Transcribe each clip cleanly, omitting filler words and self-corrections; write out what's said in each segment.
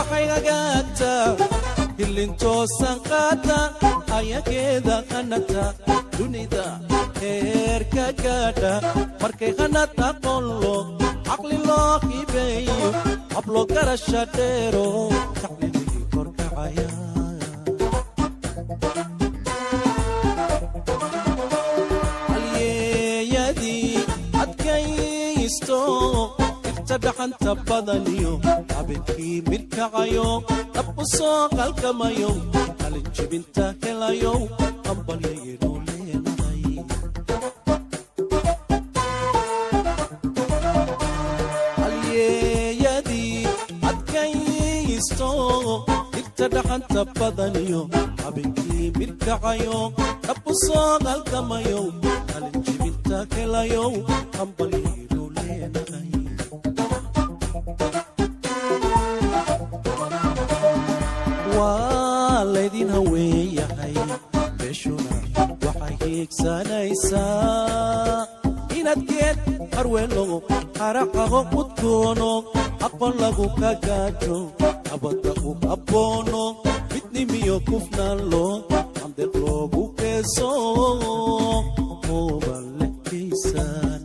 Waxay hagaagtaa hilintoosan qaata ayageeda hanata dunida heerka gaadha markay hanad aqoon loo caqli loo hibeeyo hablo garasha dheero taclimigii korkacaya. Halyeeyadii adkaysto irta dhaxanta badaniyo habeenkii midkacayo dhab u soo qalkamayo qalinjibinta helayo hambalyaynu leenahay. Halyeeyadii adkaysto irta dhaxanta badaniyo habeenkii midkacayo dhab u soo qalkamayo qalinjibinta helayo hambalyaynu leenahay. Waa laydin haweeyahay, beeshuna waxay hiigsanaysaa inaad geed harweelo haraqago udgoono aqoon lagu kagaajo nabadda u habboono midnimiyo kufnaan loo andeeq loogu keeso ooba leh kaysaan.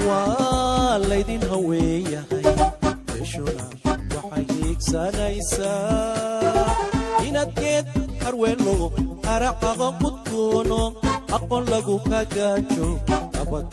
Waa laydin haweeyahay, beeshuna waxay hiigsanaysaa inaad geed harweelo haraqago udgoono aqoon lagu kagaajo nabadda.